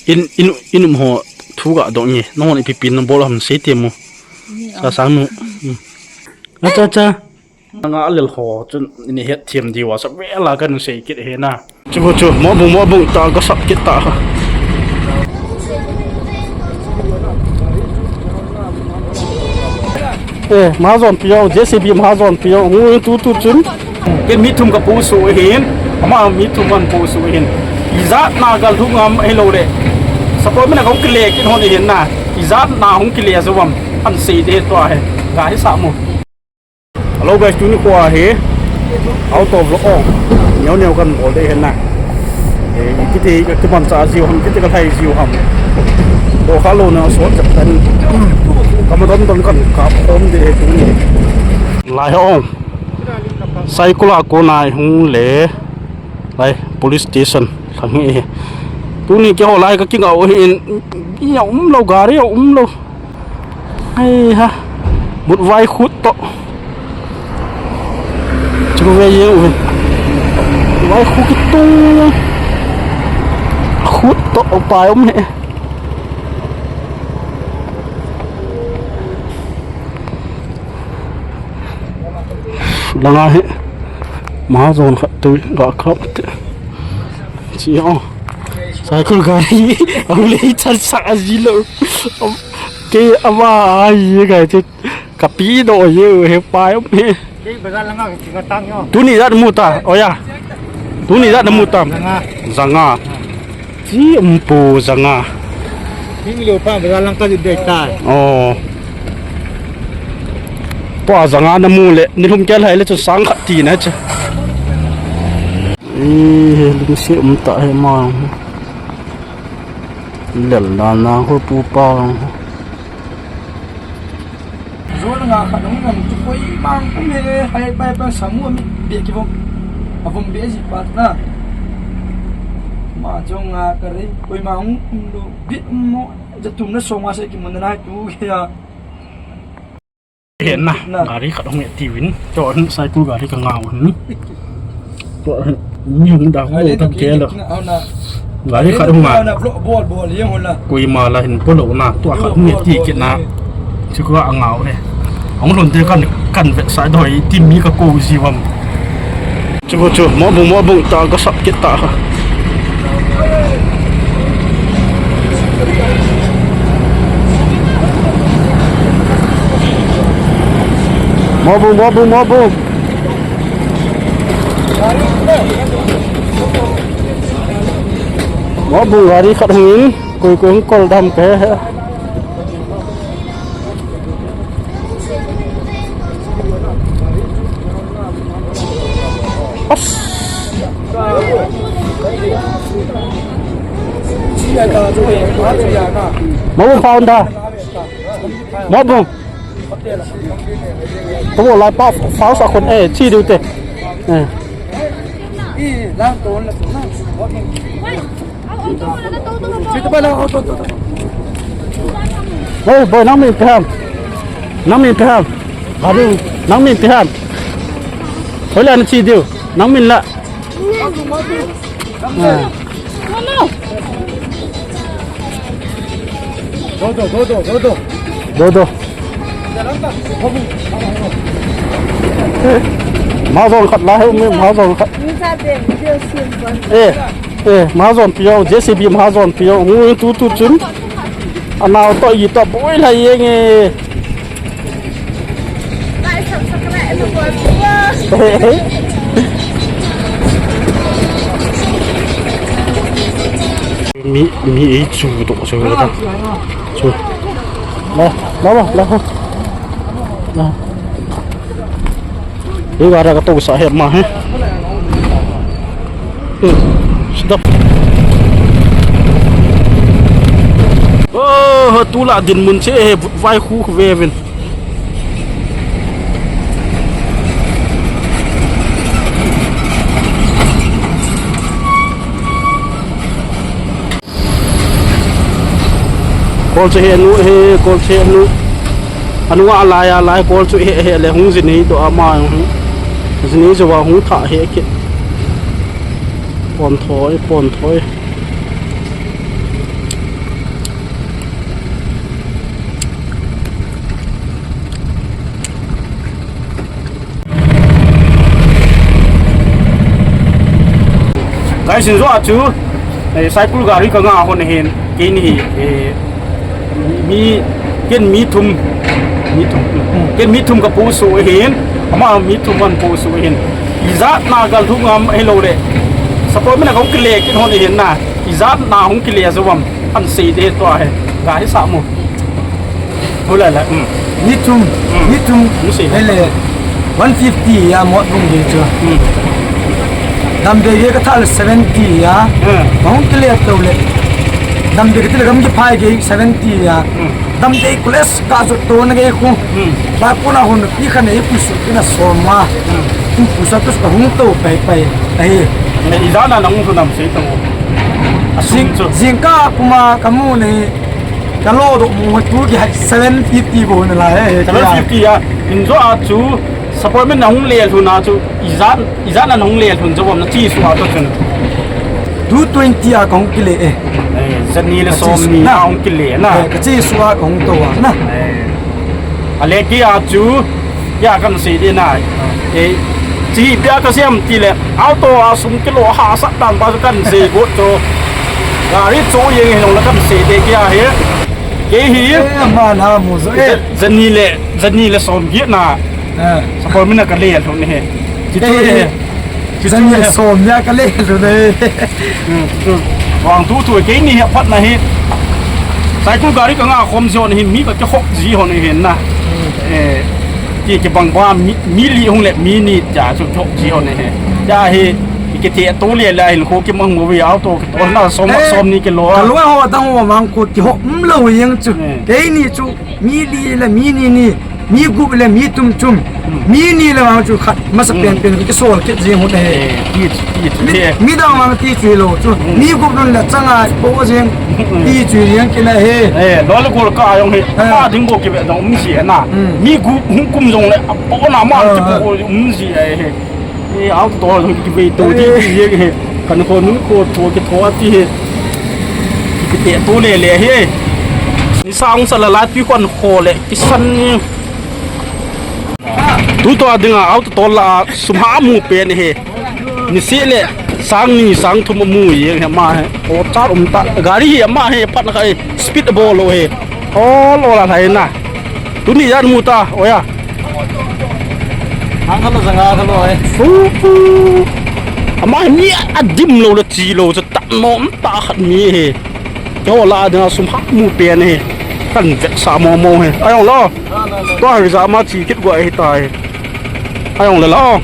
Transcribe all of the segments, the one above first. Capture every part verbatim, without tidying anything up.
In, in, in um ho thu ga dong nge. Nahon ipi pi nabol ham sei temo. Sa sang nu. Hmm. Acha, acha. Nga lel ho chun ni het thiam diu a sa vela kan sei kit he na. Chu chu mo bung mo bung ta ka sap kit ta ha. Eh, mahajon pio, J C B mahajon pio, ngu tu tu chun. Ken mi thum ka pu su hin, ama mi thum an pu su hin. Ijat na gal thu ngam he lo le. Support mina kong kile kin hon hin na. Ijat na hong kile zo wam. An sei de to he. Ga hi sa mo. Hello guys, tuni ko a hi out of vlog ong neo neo kan bol de hen na. Eh, kiti ka kiman cha jiu ham, kiti ka thai jiu ham. Bo kha lo na so chak tan. Kama don don kan ka khom de tuni. Lai ong. Saikul a ko nai hung le. Lai police station thang hi. Tuni keiho lai ka kinga u hin, ya um lo, gari um lo. Ai ha. Mut vai khut to. Chu ve ye u ve. Vai khu kitung. Khut to pa um he. Langa hi mahajon khat tu ga kap te. Chi o. Saikul gari. Ang le chan sa a ji lo. Ke ama ai ye ga te. Kapi do ye he pa yo me. Kei bazar langa ka chinga tang yo. Tuni jat mu ta. Oya. Tuni jat mu ta. Zanga. Zanga. Chi umpu zanga. Hing liu pa bazar lang ka di dei tai. Oh. Pa zanga na mu le, ni lum kel hai le chu sang khat ti na chu. Eh, lungsi um ta he ma. Lel na na ho pu pa. Zol nga khat hung ngam chu koima um he, hai pai pa samu mi be ki vom. A vom be ji pa na. Ma jong nga ka rei koima um um lo. Bit um mo. Ja tum na so nga se ki mun na tu ya. He na, na. Gari khat hung e ti vin. Cho hin sai tu gari ka ngau hin. Cho hin ni hung da ho tam ke lo. Gari khat hung a. Koima la hin polo na, tua khat hung e ti kit na. Chu ko a ngau he. Hung lon te kan, kan vet sai doi ti mi ka ko ji vam. Chu chu, mo bung, mo bung ta ka sap kit ta ha. Mo bung, mo bung, mo bung. Mo bung gari khat hung in, koi koi hung kol dam ke he. As. Mo bung founder. Mo bung. Tamo lai pa founder sa kon eh, chi du te. Eh. Hey, boy, nang min ipi ham? Nang min ipi ham? Babu, nang min ipi ham? Hoila na chi diu. Nang min la. Ah. Dodo, dodo, dodo. Dodo. Mahajon khat la he um e, mahajon khat. Eh, eh, mahajon pio, J C B mahajon pio, ngu tu tu chun. Anao to i to boi la yeng e. Mi, mi ei chu do chu la. Chu. La, la, la, la. La. Ei ga ra ka to sa he ma he. Hmm. Stop. Oh, tu la dinmun che he vai khu ve vin. Kol che he nu he, kol che nu. Anu a lai a lai kol chu he he le hung jin nei to ama hung. Jin nei jo wa hung tha he ke. Pon thoi, pon thoi. Chin jo a chu, eh, cycle gari ka nga hon ahin, keini hi, eh, mi, ken mi thum, mi thum, ken mi thum ka post u ahin, ama mi thum an post u ahin. Ijat na gal thu ngam ahilou le. Support mina kong kile kit hon ahin na. Ijat na hung kile jo am. An sei de to ahi. Gari sa mo. Hola la. Hmm. Mi thum, Hmm. mi thum. Mu sei. Hele. One fifty a Motbung gei chu. Hmm. Dambe gei ka thal seventy a. Hmm. Hung kile to le. Dambe ka tile gam ki phai gei seventy a. Hmm. Dambe college ka jo to na gei khu. Hmm. Ba ko na hon pi khan ei pu su ki na so ma. Hmm. Pu sa tu ka hung to pai pai. Ai. Ne ijat na nang thu nam sei to. Asing chu. Jing ka kuma ka mu nei. Ka lo do mo tu ki hai seven fifty bo na la he, he, seven fifty a. In jo a chu support mina hung le lhun a chu ijat, ijat na hung le lhun jo bom na chi su a to chun. Two twenty a kong kile e. Eh, jani le Ka chi som su ni na. a hung kile na. Eh, ka chi su a kong to a na. Eh. A le ki a chu. Ya kan sei de na. Eh, chi pia ka siam ti le, auto a sum kilo ha sat dan ba kan sei go to. Gari cho yeng hi long la kan sei de kia he. Ke hi. Eh, ma na mu zo, eh. Jani le, jani le som gi na. Eh. Support mina ka le lo ni he. Chi Ke tu hi. he. Chi tu Jani he. som ya ka le lo ni. Hmm, tu. Wang tu tu keini he phat na he. Cycle gari ka nga khom jo ni he mi ka ke hok ji ho ni he na. Eh, ki, ki bang ba mi, mi li hung le mi ni ja chu thok ji ho ne he. Ja hi, ki, ki te to le la hin kho ki mang mo wi auto ki to na som, Eh, som ni ki lo. Ka lo ho dang ho mang ko ki ho, um lo yang chu. Eh. Keini chu, mi li le mi ni ni, mi gup le mi thum thum, Hmm. mi ni le mang chu khat, masa Hmm. pen pen ki sol ki ji ho ne he. Eh, ki, ki, Mi, eh. mi dang mang ti chu lo chu. Hmm. Mi gup nun le changa po jing Hmm. ti chu yang ki na he. Eh, lo le gol ka yong he. Eh. Ma ding bo ki be dong mi si na. Hmm. Mi gup hung kum jong le, a po na ma Ah, ti ah. po um si ai he. Eh, auto to jong ki ve to ti Eh. ti ye he. Kan ko nun ko to ki to ti he. Ki te to le le he. Ni sa ong sa la la ti kon ko le. Ki san ni. Tu to a dinga auto to la sum ha mu pen he. Ni si le sang ni sang thum mu ye he ma he. O char um ta. Gari hi ma he phat na kai speed bol lo he. O lo la thai na. Tu ni yan mu ta. O ya. Ang ka lo sa nga ka lo he. Fu fu. Ama ni a dim lo le chi lo sa ta nom ta khat ni he. Yo la dinga sum ha mu pen he. Kan vet sa mo mo he. Ayong lo. Tua hi ja ma chi kit gua hi tai. Ayong le la.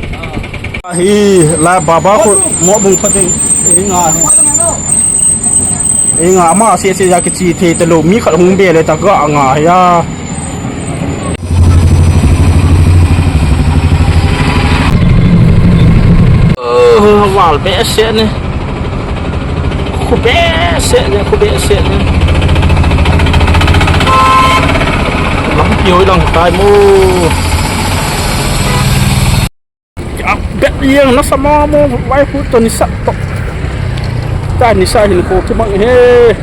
Hi la baba ko mo bung pha ding. Hi nga hi. Hi nga ma se se ya ki chi the te lo mi khat hung be le ta ga nga ya. Oh, val be se ne. Khu behseh le, khu behseh le. Lampi hoi lang tai mo. A bet yang nasa mo mo, vai khu to nisa to. Ta nisa hin ko tu mang he.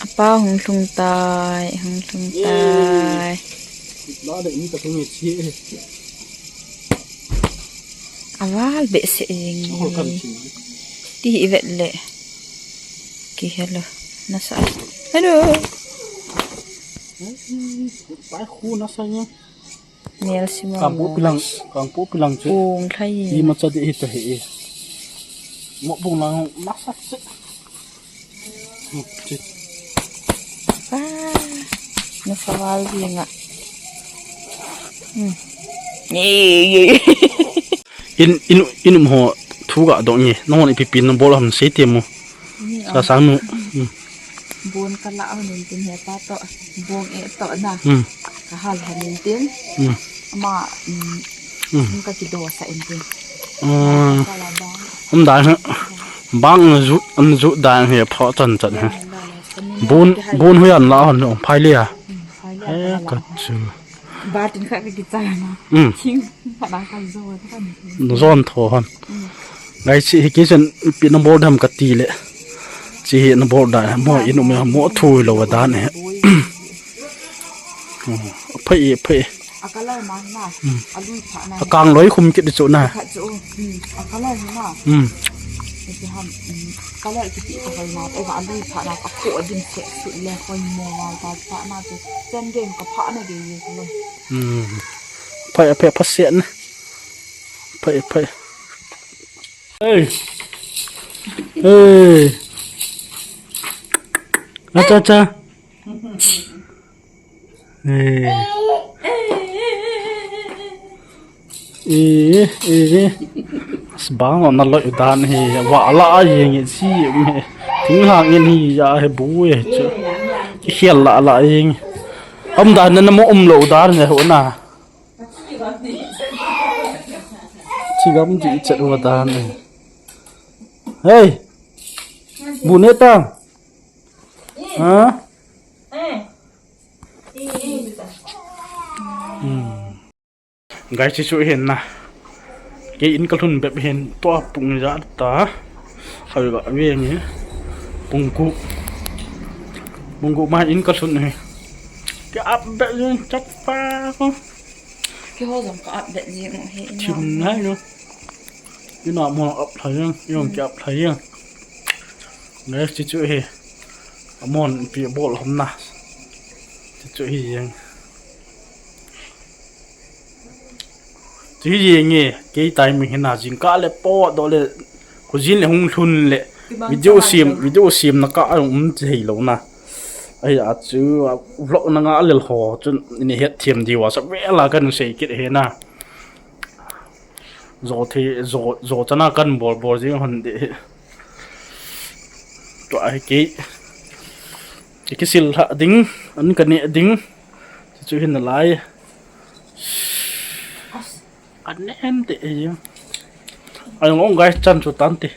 Apa hung lhung tai, hung lhung tai. La de ni ta thung e chi. Aval behseh jeng e. Ti hi vet le. Ki hello. Nasa. Hello. Pai khu nasa ni. Nel si mo. Kang pu pilang, kang pu pilang che. Ung thai. Ima cha de hi ta he. Mo bung lang nasa se. Ah, nasa val ding a. Hmm. Ye, ye. In, in, in um ho thu ga dong ye. Nahon ipi pi nabol ham sei te mo. Ni Sa am. Sang nu. Hmm. Bon ka la hon in tin he pa to. Bong e to na. Hmm. Ka hal hon in tin. Hmm. Ama, um, Hmm. um ka kido sa in tin. Hmm. Ka la ba. Um da. Bang an ju, an ju dan he pho chan chan he. Bun, bun hui an la hon ong phai le a. He ka chu. Ba tin kha ka kicha na. Hmm. King, ka na ka zo ka ni. Zon tho hon. Hmm. Ngai chi hi kichen pi nabol dam ka ti le. Chi hi nabol dan mo in um mo thui lo dan he. Hmm. Phai, phai. A color man na. Hmm. A lui pha na. A kang loi khum kit chu na. Khat chu. Hmm. A color hi na. Hmm. Iti ham. Hmm. Color kiti ka hoi na. Eva a lui pha na. A ko a dim se su le hoi mo wa ta pha na chu. Chen den ka pha na ge ye ka loi. Hmm. Phai, phai, pha se na. Phai, phai. Hey. Hey. Acha, acha. Eh. Eh, eh. Sbang na loi dan hi, wa la a yeng si me. Ting hang in hi ya he bu e chu. Ki hial la la yeng. Am dan na mo um lo dan ne ho na. Chi gam ji chat wa dan ne. Hey. Bu ne ta. Ha? Hmm. Guys, chu chu hin na. Kei in ka lhun bep hin tua pung ja ta. Hoi ga ve nge. Pung ku. Pung ku ma in ka lhun hi. Ka ap bep jing chat pa ko. Keiho jong ka ap bep jing u hi. Thim nai lo. Ina mo ap thai jing, yong ki ap thai jing. Guys, chu chu hi. Amon pi bol hom na. Chu chu hi jing. Chu hi jing e, kei timing hin na jing ka le po do le. Khojin le hung lhun le. Video sem, video sem na ka um thei lo na. Ai a chu, a vlog na nga le ho chu ni het thiam diu a sa ve la kan sei kit he na. Zo the, zo, zo chana kan bol bol jing hon de. Tua hi kei. Ki sil ha ding, an ka ne ding. Chu hin na lai. An ne an te. Ai ngong guys chan chu tan te.